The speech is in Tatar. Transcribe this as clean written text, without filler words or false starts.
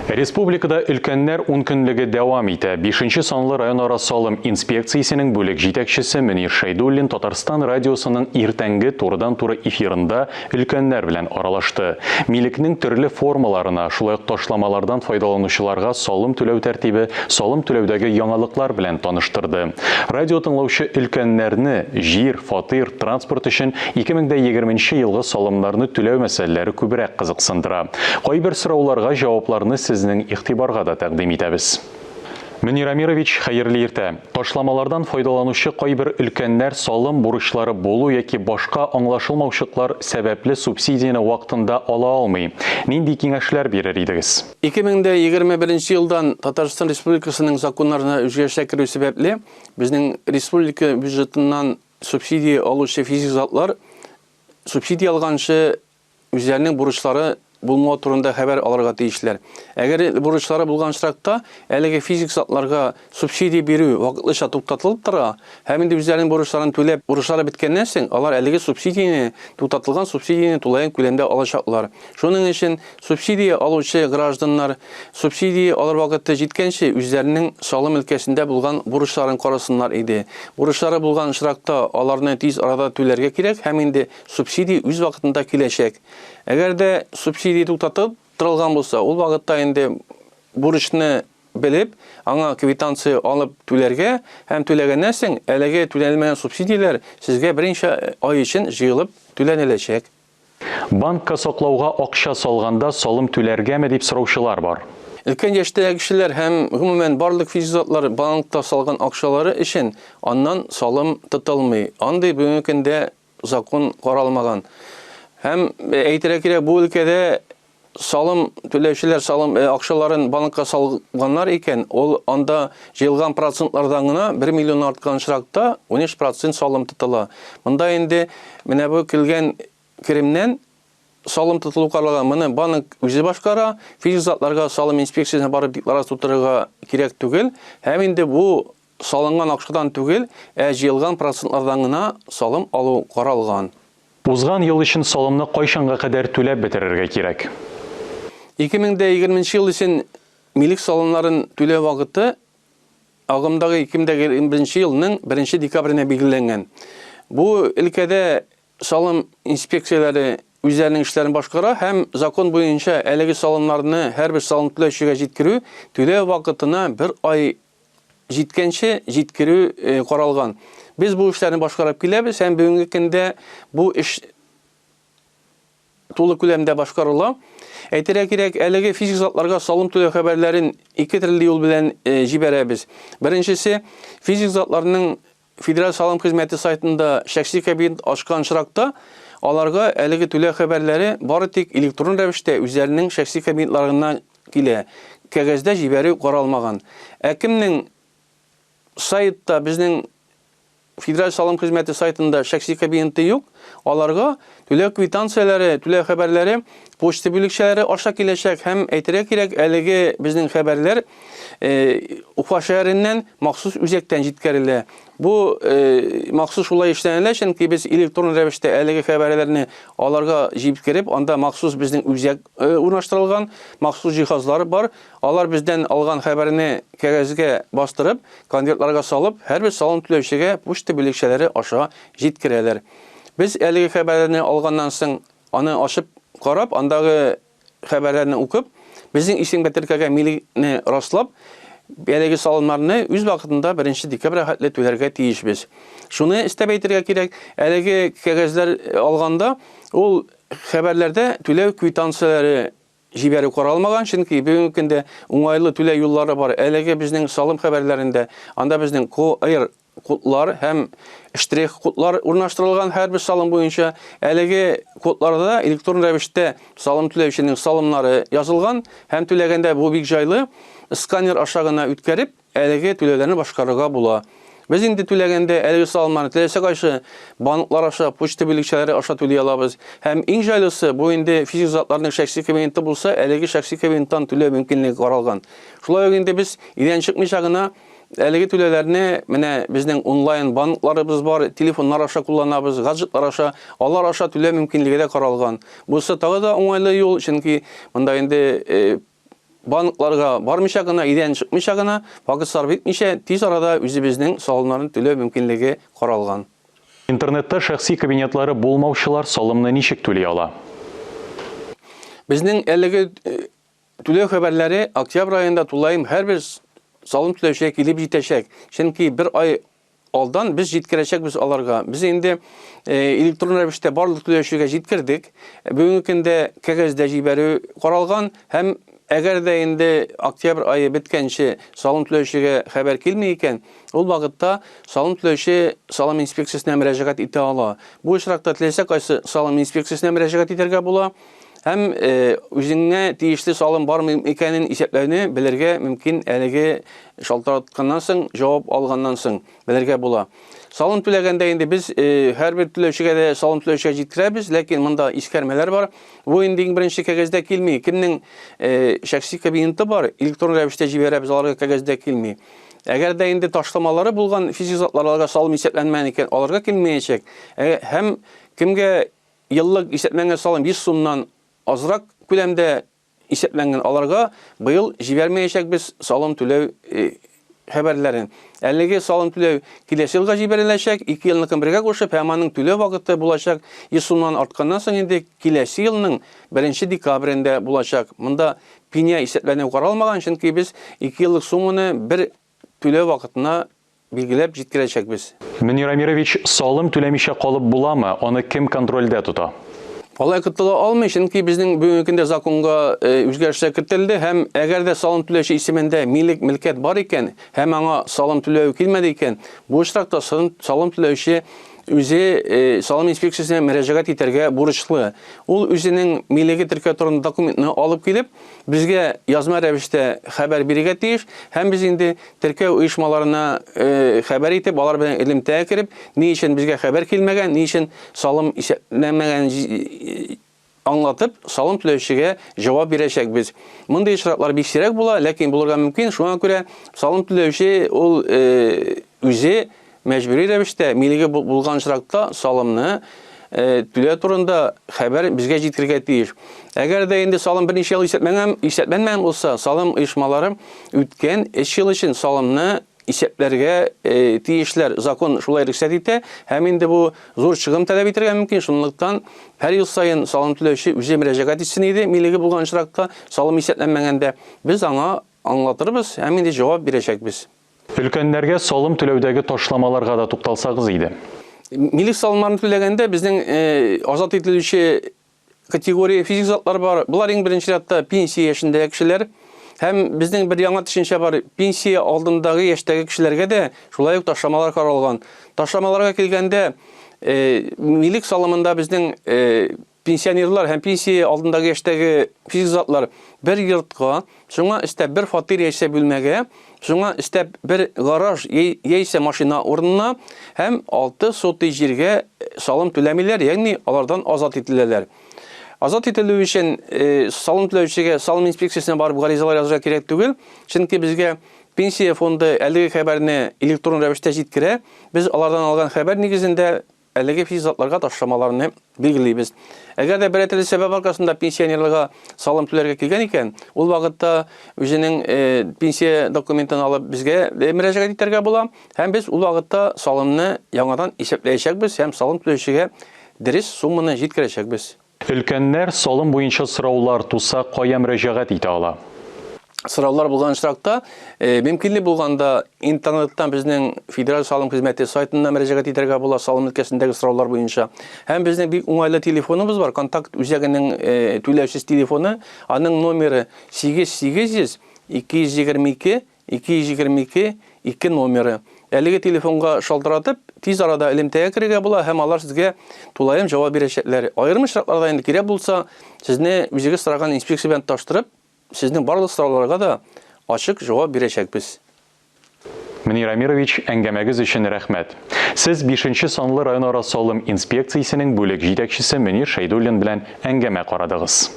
Республикада өлкәннәр ункөнлеге дәвам итә. Бишенче санлы районара салым инспекциясенең бүлек җитәкчесе Мөнир Шәйдуллин Татарстан радиосының иртәнге турыдан-туры эфирында өлкәннәр белән аралашты. Милекнең төрле формаларына, шулай ук ташламалардан файдаланучыларга салым түләү тәртибе, салым түләүдәге яңалыклар белән таныштырды. Радио тыңлаучы өлкәннәрне җир, фатир, транспорт өчен 2020 нче елгы салымнарны түләү мәсьәләләре күбрәк кызыксындыра. Кайбер сорауларга җавапларны сезнең игътибарга да тәкъдим итәбез. Мөнир Әмирович, хәерле иртә! Ташламалардан файдаланучы кайбер өлкәннәр салым бурычлары булу яки башка аңлашылмаучыклар сәбәпле субсидияне вакытында ала алмый. Нинди киңәшләр бирер идегез? 2021 елдан Татарстан Республикасының законнарына үзгәрешләр керү сәбәпле, безнең республика бюджетыннан субсидия алучы физик затлар субсидия алганчы үзләренең бурычлары булмау турында хәбәр алырга тиешләр. Әгәр бурычлары булган очракта, әлеге физик затларга субсидия бирү вакытлыча туктатылып тора һәм инде үзләренең бурычларын түләп, бурычлары беткәннән соң, алар әлеге субсидияне, туктатылган субсидияне тулаем күләмдә алачаклар. Шуның өчен субсидия алучы гражданнар субсидия алыр вакыты җиткәнче үзләренең салым өлкәсендә булган бурычларын карасыннар иде. Бурычлары булган очракта аларны тиз арада түләргә кирәк һәм инде субсидия үз вакытында киләчәк. Әгәр дә субсидия туктатып торылган булса, ул вакытта инде бурычны белеп, аңа квитанция алып түләргә һәм түләгәннән соң әлеге түләнелмәгән субсидияләр сезгә берничә ай өчен җыелып түләнеләчәк. Банкка саклауга акча салганда салым түләргәме дип сораучылар бар. Өлкән яшьтәге кешеләр һәм, гомумән, барлык физик затлар банкта салган акчалары өчен аннан салым тотылмый. Андый бүгенге көндә закон каралмаган. Һәм әйтергә кирәк, бу өлкәдә салым түләүчеләр салым акчаларын банкка салганнар икән, ул анда җыелган процентлардан гына 1 миллион арткан очракта 13 процент салым тотыла. Монда инде менә бу килгән керемнән салым тотылу каралган. Моны банк үзе башкара. Физик затларга салым инспекциясенә барып декларация тутырырга кирәк түгел. Һәм инде бу салынган акчадан түгел, ә җыелган процентлардан гына салым алу каралган. Узган ел өчен салымны кайчанга кадәр түләп бетерергә кирәк? 2020 нче ел өчен милек салымнарын түләү вакыты агымдагы 2021 нче елның беренче декабренә билгеләнгән. Бу өлкәдә салым инспекцияләре үзләренең эшләрен башкара һәм закон буенча әлеге салымнарны һәрбер салым түләүчегә җиткерү түләү вакытына бер ай җиткәнче җиткерү каралган. Без бу эшләрне башкарып киләбез һәм бүгенге көндә бу эш тулы күләмдә башкарыла. Әйтергә кирәк, әлеге физик затларга салым түләү хәбәрләрен ике төрле юл белән җибәрәбез. Беренчесе, физик затларның Федераль салым хезмәте сайтында шәхси кабинет ачкан очракта, аларга әлеге түләү хәбәрләре бары тик электрон рәвештә үзләренең шәхси кабинетларына килә, кәгазьдә җибәрү каралмаган. Ә кемнең сайтта безнең Федераль салым хезмәте сайтында шәхси кабинеты юк, аларга түләү квитанцияләре, түләү хәбәрләре почта бүлекчәләре аша киләчәк һәм әйтергә кирәк, әлеге безнең хәбәрләр Уфа шәһәреннән махсус үзәктән җиткерелә. Бу махсус шулай эшләнелә, чөнки без электрон рәвештә әлеге хәбәрләрне аларга җиткереп, анда махсус безнең үзәк урнаштырылган, махсус җиһазлар бар. Алар бездән алган хәбәрне кәгазьгә бастырып, конвертларга салып, һәрбер салым түләүчегә почта бүлекчәләре аша җиткерәләр. Без әлеге хәбәрләрне алганнан соң, аны ачып карап, андагы хәбәрләрне укып, безнең исемгә теркәлгән милекне раслап, әлеге салымнарны үз вакытында 1 декабрьгә хәтле түләргә тиешбез. Шуны өстәп әйтергә кирәк, әлеге кәгазьләр алганда ул хәбәрләрдә түләү квитанцияләре җибәрү каралмаган, чөнки бүгенге көндә уңайлы түләү юллары бар. Әлеге безнең салым хәбәрләрендә анда безнең QR кодлар һәм штрих кодлар урнаштырылган һәрбер салым буенча. Әлеге кодларда электрон рәвештә салым түләүченең салымнары язылган һәм түләгәндә бу бик җайлы, сканер аша гына үткәреп, әлеге түләүләрне башкарырга була. Без инде түләгәндә әлеге салымнарны теләсә кайсы банклар аша, почта бүлекчәләре аша түли алабыз. Һәм иң җайлысы, бу инде физик затларның шәхси кабинеты булса, әлеге шәхси кабинеттан түләү мөмкинлеге каралган. Шулай ук инде без өйдән чыкмыйча гына Әлеге түләүләрне менә безнең онлайн банкларыбыз бар, телефоннар аша кулланабыз, гаджетлар аша, алар аша түләү мөмкинлеге дә каралган. Бусы тагы да уңайлы юл, чөнки монда инде э, банкларга бармыйча гына, өйдән чыкмыйча гына, вакыт сарыф итмичә, тиз арада үзебезнең салымнарны түләү мөмкинлеге каралган. Интернетта шәхси кабинетлары булмаучылар салымны ничек түли ала? Безнең әлеге түләү хәбәрләре октябрь аенда тулаем һәрбер салым түләүчегә килеп җитәчәк. Чөнки бер ай алдан без җиткерәчәкбез аларга. Без инде электрон рәвештә барлык түләүчегә җиткердек. Бүгенге көндә кәгазьдә җибәрү каралган һәм әгәр дә инде октябрь ае беткәнче салым түләүчегә хәбәр килми икән, Ул вакытта салым түләүче салым инспекциясенә мөрәҗәгать итә ала. Бу очракта теләсә кайсы салым инспекциясенә мөрәҗәгать итәргә була һәм э, үзеңә тиешле салым бармы икәнен исәпләүне белергә мөмкин әлеге шалтыратканнан соң, җавап алганнан соң белергә була. Салым түләгәндә инде без э, һәрбер түләүчегә дә салым түләүчегә җиткерәбез, ләкин монда искәрмәләр бар. Бу инде иң беренче кәгазьдә килми. Кемнең э, шәхси кабинеты бар, электрон рәвештә җибәрәбез, аларга кәгазьдә килми. Әгәр дә инде ташламалары булган физик затлар аларга салым исәпләнмәгән икән, аларга килмәячәк. Э, һәм кемгә еллык исәпләнгән салым 100 сумнан азрак күләмдә исәпләнгән, аларга быел җибәрмәячәкбез салым түләү э, хәбәрләрен. Әлеге салым түләү киләсе елга җибәреләчәк, ике елныкын бергә кушып, һәм аның түләү вакыты булачак 100 сумнан артканнан соң инде киләсе елның 1 декабрендә булачак. Монда Пеня исәпләнү каралмаган, чөнки без икееллык сумманы бер түләү вакытына билгеләп җиткерәчәкбез. Мөнир Әмирович, салым түләмичә калып буламы? Аны кем контрольдә тота? Алай котыла алмый, чөнки безнең бүгенге көндә законга үзгәрешләр кертелде һәм әгәр дә салым түләүче исемендә милек, мөлкәт бар икән һәм аңа салым түләү килмәде икән, бу очракта салым түләүче үзе салым инспекциясенә мөрәҗәгать итәргә бурычлы. Ул үзенең милеге теркәү турында документны алып килеп, безгә язма рәвештә хәбәр бирергә тиеш һәм без инде теркәү оешмаларына хәбәр итеп, алар белән элемтәгә кереп, ни өчен безгә хәбәр килмәгән, ни өчен салым исәпләнмәгән аңлатып, салым түләүчегә җавап бирәчәкбез. Мондый очраклар бик сирәк була, ләкин булырга мөмкин. Шуңа күрә салым түләүче ул э, үзе мәҗбүри рәвештә милеге булган очракта салымны э, түләү турында хәбәр безгә җиткерергә тиеш. Әгәр дә инде салым берничә ел исәпләнгән, исәпләнмәгән булса, салым оешмалары үткән 3 ел өчен салымны исәпләргә э, тиешләр. Закон шулай рөхсәт итә һәм инде бу зур чыгым таләп итәргә мөмкин. Шунлыктан һәр ел саен салым түләүче үзе мөрәҗәгать итсен иде, милеге булган очракта, салым исәпләнмәгәндә, без аңа аңлатырбыз һәм инде җавап бирәчәкбез. Өлкәннәргә салым түләүдәге ташламаларга да тукталсагыз иде. Милек салымнарын түләгәндә безнең э, азат ителүче категория физик затлар бар. Болар иң беренче чиратта пенсия яшендәге кешеләр. Һәм безнең бер яңа төшенчә бар. Пенсия алдындагы яшьтәге кешеләргә дә шулай ук ташламалар каралган. Ташламаларга килгәндә, э, милек салымында безнең э, пенсионерлар һәм пенсия алдындагы яшьтәге физик затлар бер йортка, шуңа өстәп бер фатир яисә бүлмәгә, шуңа өстәп бер гараж яисә машина урынына һәм 6 сотый җиргә салым түләмиләр, ягъни алардан азат ителәләр. Азат ителү өчен э, салым түләүчегә салым инспекциясенә барып гаризалар язырга кирәк түгел, чөнки безгә пенсия фонды әлеге хәбәрне электрон рәвештә җиткерә. Без алардан алган хәбәр нигезендә Әлеге физик затларга ташламаларны билгелибез. Әгәр дә берәр төрле сәбәп аркасында пенсионерларга салым түләргә килгән икән, ул вакытта үзенең э, пенсия документын алып безгә э, мөрәҗәгать итәргә була һәм без ул вакытта салымны яңадан исәпләячәкбез һәм салым түләүчегә дөрес сумманы җиткерәчәкбез. Өлкәннәр салым буенча сораулар туса, кая мөрәҗәгать итә ала? Сораулар булган очракта, э, мөмкинлек булганда интернеттан безнең Федераль салым хезмәте сайтына мөрәҗәгать итәргә була салым өлкәсендәге сораулар буенча. Һәм безнең бик уңайлы телефоныбыз бар, контакт үзәгенең э, түләүсез телефоны, аның номеры 8800 222 222 2 номеры. Әлеге телефонга шалтыратып, тиз арада элемтәгә керергә була һәм алар сезгә тулаем җавап бирәчәкләр. Аерым очракларда инде кирәк булса, сезне үзегез сораган инспекция белән тоташтырып, сезнең барлык сорауларга да ачык җавап бирәчәкбез. Мөнир Әмирович, әңгәмәгез өчен рәхмәт. Сез бишенче санлы районара салым инспекциясенең бүлек җитәкчесе Мөнир Шәйдуллин белән әңгәмә карадыгыз.